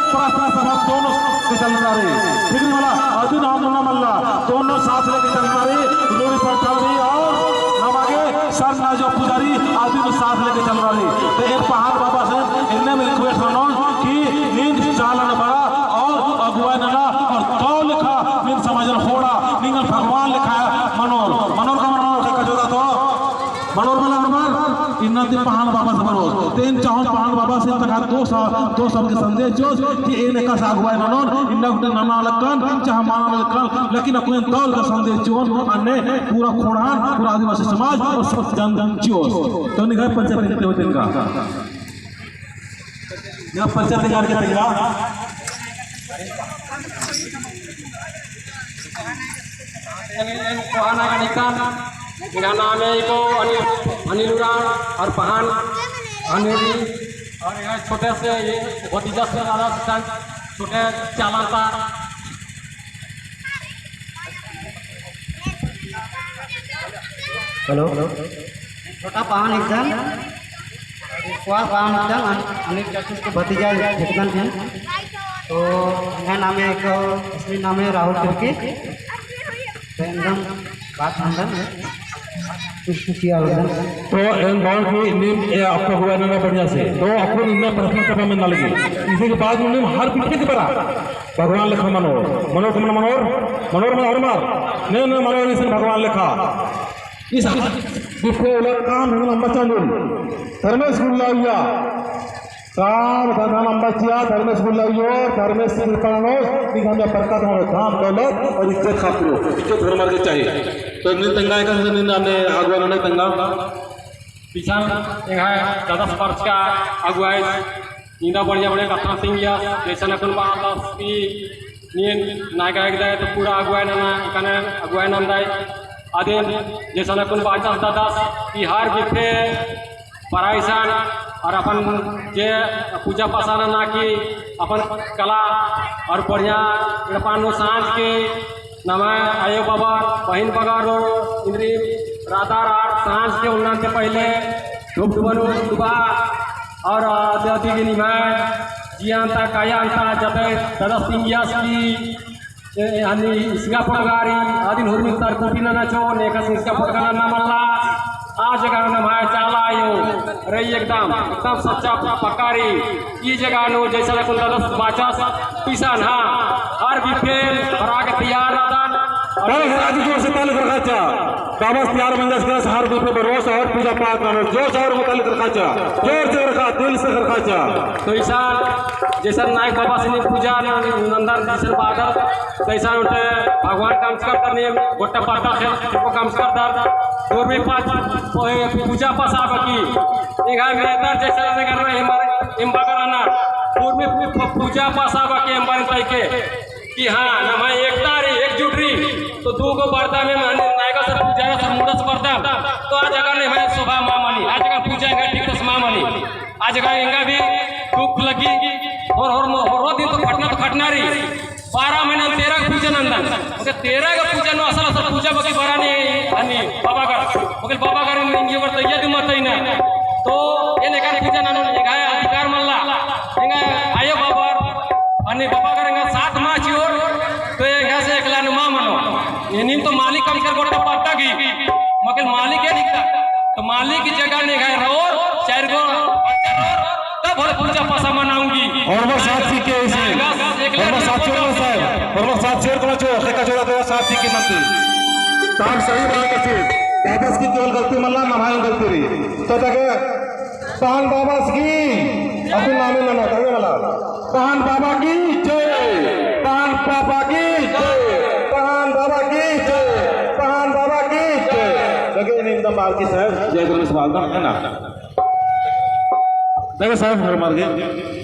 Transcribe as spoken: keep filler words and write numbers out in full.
प्रार्थना सभा दोनों के चलना रही। ठीक नहीं मला, अदिन हम ना मल्ला, दोनों साथ लेके चलना रही। रूढ़ी प्रथा रही और नमागे सरना जो पुजारी अदिन साथ लेके चलना रही। तो एक पहान बाबा से इन्ने में request ननोन कि नीन चालन बड़ा और अगुवाई नना और तौ लेखा नीन समाजन होड़ा, निंगन भगवान लेखा मनोर, मनोर का मनोर का जोड़ा तो मनोर मला नंबर, इन्ना ती पहान बाबा से बरोस। तेन चाहोन पहान बाबा से तका दो सा-, दो शब्द के संदेश चिओस कि एन एकासे अगुवाई ननोन, इन्ना गुट्ठी नना लक्कन, चाहे माना लक्कन, लेकिन अक्कुन तौल का संदेश चिओन, अन्ने पूरा खोड़हान, पूरा आदिवासी समाज और सब जन चिओस। तो निंग्है परिचय तेंगा। निंग्है परिचय तेंगा के तेंगा। एन, एन कोहाना का निशान, मेरा नाम है इको अनिल, अनिल उराँव और पहान अनिल, और यहाँ छोटे से ये भतीजा से ज्यादा से छोटे चालान ता। Hello। छोटा पहान एकदम, कोहा पहान एकदम, अन-, अनिल जस्टिस के भतीजा एकदम थे। तो मेरा नाम है एक, असली नाम है राहुल तिर्की। तो एकदम बात समझन है। कुछ किया हो एकदम। तो एन बार की नीम ए आपका हुआ ना बढ़िया से। तो आपको इन्ना प्रार्थना सभा में ना लगी। इसी के बाद में नीम हर पीछे की बरा भगवान लेखा मनोर, मनोर का मन मनोर, मनोर मन हर मार। नहीं, नहीं, मनोर इसन भगवान लेखा। इस बिफे उलट काम हम लंबा चालू। धर्मेस गुल्ला हुआ। काम धंधा लंबा चिआ, धर्मेस गुल्ला हुआ, धर्मेस कृपा ननोस, निंग्है बरकत ननोस, धन दौलत और इज्जत खातिर। इज्जत धर्म के चाहिए। तो नीन तेंगा एका से नीन अन्ने अगुवाई नना तेंगा। पिछन एंग्है ददस बरचका अगुवाई इन्ना बढ़िया बढ़िया कत्था तिंगियस, जैसन अक्कुन बाचस कि नीन नायका एकदय तो पूरा अगुवाई नना, कने अगुवाई नंदय। अदिन जैसन अक्कुन बाचस ददस कि हर बिफे बरआ इसन और अपन जे पूजा पासा नना की अपन कला और बढ़िया एड़पा नू सांझ के नम्है आयो बाबा, बहिन बगर इन्द्रिम रातार आर सांझ के उन्नन ते पहिले धूप धुबन उबा और अदि अदि गे निम्है जिया अन्ता काया अन्ता जतै ददस तिंगियस की, ए, हनी इसगा पड़गारी, अदिन हुरमी तरकुटी नना चो, नेकस इसगा पड़गारी नना मल्ला। आ जगह नम्है चाला आयो रई एकदम, एकदम सच्चा पक्का रई। ई जगह नू जैसन अक्कुन ददस बाचस, इसन हाँ, हर बिफे बरआ गे तैयार रअदन। ताली से राजी जोर से ताली खरखाचा। बाबस तैयार मंजस करस हर बिफे बरोस और पूजा पाठ ननोस। जोर से और ताली खरखाचा। जोर से खरखा, दिल से खरखाचा। तो इसन जैसन नायक बाबासिन पूजा नंदर जैसन बादर, तैसन ओन्टे भगवान कमचकर दर नीम गोट्टा पद्दा खेल को कमचकर दर। और भी पाँच, ओए, पूजा पासा बकी। एंग्है मेहतर जैसन नगर में एम्बर, एम्बा करना। और भी पू-, पूजा पासा बकी एम्बर तैके। कि हाँ, नम्है एकता रई, एकजुट रई। तो दू गो बरदा में मन नायका सर पूजा सर मुंडस बरदा। तो आ जगह नम्है शोभा मा मनी, आ जगह पूजा एंगा ठीक से मा मनी। आ जगह एंगा भी दुख लगी, होर, होर, होर दिन तो खटना तो खटना रई। बारह महीना तेरह गो पूजा नंदन। ओके तेरह गो पूजा नू असल, असल पूजा बकी बरआ ने हनी बाबा कर। ओके बाबा कर इंगे बर तैया दिमा तैना। तो एन एकान पूजा ननोन एंग्है अधिकार मल्ला। एंग्है आयो बाबा, हनी बाबा कर एंगा साथ मा चिओर, तो एंगा से एकला नू मा मनो। एनिम तो मालिक कमचकर गोट्टा पद्दा गे, मगर मालिक एन हिकदर। तो मालिक जगह नू एंग्है रओर, चार गो बच्चा रओर, तब होले पूजा पासा मना ओंगी। होरमर साथ चिके इसे। होरमर साथ चिओर साहब, होरमर साथ चिओर कमा चो, खेका चोरा तेरा साथ चिके नंती। ताम सही बात है। दादस की केवल गलती मल्ला, नम्है गलती रई। तो तके पहान बाबा की, अतुल नामे नना, तगे वाला। पहान बाबा की जय, पहान बाबा की जय, पहान बाबा की जय, पहान बाबा की जय। लगे नहीं एकदम बार की साहब, जय धर्मेश बालदा है ना। लगे साहब हर मार गए।